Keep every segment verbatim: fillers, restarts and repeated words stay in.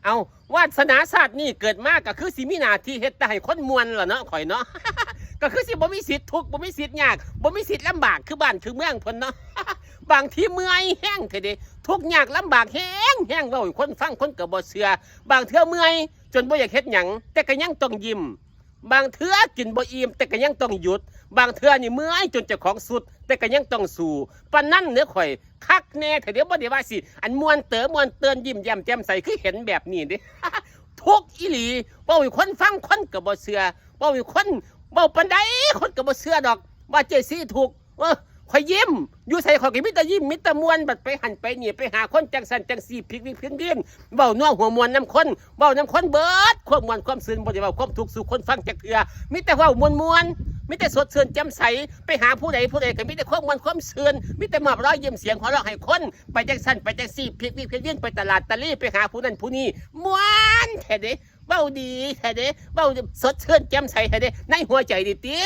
เอา วาสนาชาตินี้เกิดมาก็คือสิมีหน้าที่เฮ็ดแต่ให้คนม่วนล่ะเนาะ ข่อยเนาะ ก็คือสิบ่มีสิทธิ์ทุกข์ บ่มีสิทธิ์ยาก บ่มีสิทธิ์ลำบากคือบ้านคือเมืองเพิ่นเนาะ บางทีเมื่อยแฮงแท้เด้ ทุกข์ยากลำบากแฮงแฮง เว้าให้คนฟังคนก็บ่เชื่อ บางเทื่อเมื่อยจนบ่อยากเฮ็ดหยัง แต่ก็ยังต้องยิ้ม บางเทื่อกินบ่อิ่มแต่ก็ยังต้องหยุด บางเทื่อนี่เมื่อยจนเจ้าของสุด แต่ก็ยังต้องสู้ ปานนั้นเด้อข่อย คักแน่แท้เด้ บ่ได้ว่าสิ อันม่วนเต๋อม่วนเตินยิ้มแย้มแจ่มใสคือเห็นแบบนี้เด้ ทุกข์อีหลี เว้าให้คนฟังคนก็บ่เชื่อ เว้าให้คน เว้าปานใดคนก็บ่เชื่อดอก ว่าเจซี่ทุกข์ เออ ข่อยยิ้ม อยู่ไสข่อยก็มีแต่ยิ้ม มีแต่ม่วน บัดไปหั่นไปนี่ ไปหาคนจั่งซั้นจั่งซี้ พิกวิกพินวิน เว้านัวหัวม่วนนำคน เว้านำคนเบิด ความม่วนความซื่น บ่ได้เว้าความทุกข์สู่คนฟังจักเทื่อ มีแต่เว้าม่วนๆ มีแต่สดชื่นแจ่มใส ไปหาผู้ใดผู้ใดก็มีแต่ความม่วนความซื่น มีแต่มอบรอยยิ้มเสียงหัวเราะให้คน ไปจั่งซั้นไปจั่งซี้ พิกวิกพินวิน ไปตลาดตะลี ไปหาผู้นั้นผู้นี้ ม่วนแท้เด้ เว้าดีแท้เด้ เว้าสดชื่นแจ่มใสแท้เด้ ในหัวใจนี่ติ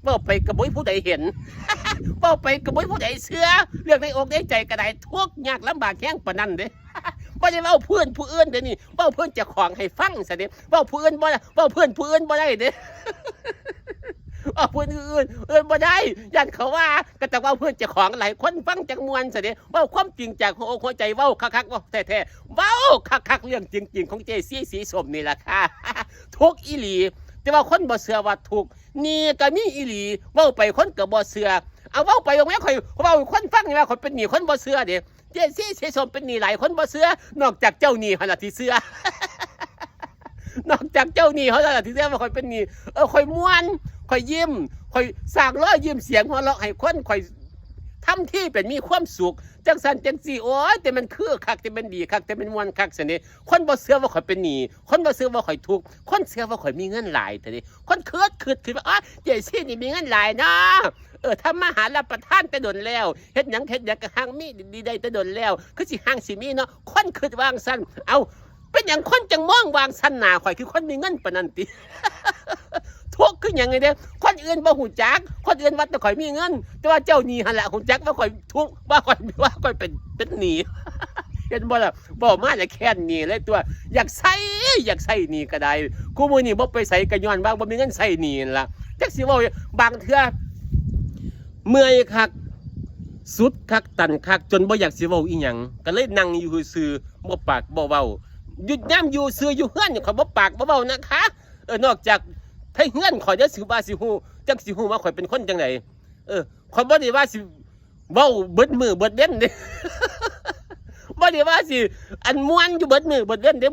เว้าไปก็บ่มีผู้ใดเห็น เว้าไปก็บ่มีผู้ใดเชื่อ เรื่องในอกในใจก็ได้ ทุกข์ยากลำบากแฮงปานนั้นเด้ บ่ได้เว้าเพื่อนผู้อื่นเด้นี่ เว้าเพื่อนเจ้าของให้ฟังซะเด้ เว้าผู้อื่นบ่ได้ เว้าเพื่อนผู้อื่นบ่ได้เด้ เว้าเพื่อนอื่น อื่นบ่ได้ ย่านเขาว่า ก็ต้องเว้าเพื่อนเจ้าของ ให้คนฟังจักม่วนซะเด้ เว้าความจริงจากหัวอกหัวใจ เว้าคักๆ เว้าแท้ๆ เว้าคักๆ เรื่องจริงๆ ของเจซี่สีส้มนี่ล่ะค่ะ ทุกข์อีหลี แต่ว่าคนบ่เชื่อว่าทุกข์ นี่ก็มีอีหลี เว้าไปคนก็บ่เชื่อ เอาเว้าไป เว้าแม่ข่อย เว้าให้คนฟังนี่ว่าข่อยเป็นหนี้คนบ่เชื่อเด้ เจซี่สีส้มเป็นหนี้หลายคนบ่เชื่อ นอกจากเจ้าหนี้หั่นล่ะที่เชื่อ นอกจากเจ้าหนี้เขาหั่นล่ะที่เชื่อว่าข่อยเป็นหนี้ เออ ข่อยม่วน ข่อยยิ้ม ข่อยสร้างรอยยิ้มเสียงหัวเราะให้คน ข่อยทำที่เป็นมีความสุข จั่งซั้นจั่งซี้ โอ๊ย แต่มันคือคัก แต่มันดีคัก แต่มันม่วนคักซะนี่ คนบ่เชื่อว่าข่อยเป็นหนี้ คนบ่เชื่อว่าข่อยทุกข์ คนเชื่อว่าข่อยมีเงินหลายแท้เด้ คนคิด คิด คิดว่า อ๋อ เจซี่นี่มีเงินหลายเนาะ เออ ทำมาหารับประทานแต่ดนแล้ว เฮ็ดหยัง เฮ็ดหยังก็ห่างมีดีได้แต่ดนแล้ว คือสิห่างสิมีเนาะ คนคิดว่าจั่งซั้น เอ้า เป็นหยังคนจั่งมองว่าจั่งซั้นหน้าข่อย คือคนมีเงินปานนั้นติ ทุกข์คือหยังนี่เด้ คนอื่นบ่ฮู้จัก คนอื่นว่าแต่ข่อยมีเงิน แต่ว่าเจ้าหนี้หั่นล่ะฮู้จักว่าข่อยทุกข์ ว่าข่อย ว่าข่อยเป็น เป็นหนี้ เห็นบ่ล่ะ เว้ามาแล้วแค้นหนี้เลยตั๊ว อยากใช้ อยากใช้หนี้ก็ได้ คุมื้อนี้บ่ไปไสก็ย้อนว่าบ่มีเงินใช้หนี้นั่นล่ะ จักสิเว้า บางเทื่อ เมื่อยคัก สุดคัก ตันคัก จนบ่อยากสิเว้าอีหยัง ก็เลยนั่งอยู่ซื่อๆ บ่ปากบ่เว้า หยุดยามอยู่ซื่ออยู่เฮือนนี่ข้อยบ่ปากบ่เว้านะคะ เออ นอกจากไทเฮือนข่อยเด้อ สิว่าสิฮู้ จักสิฮู้ว่าข่อยเป็นคนจั่งใด เออ ข่อยบ่ได้ว่าสิเว้าเบิดมื้อเบิดเว็นเด้ บ่ได้ว่าสิ อันม่วนอยู่เบิดมื้อเบิดเว็นเด้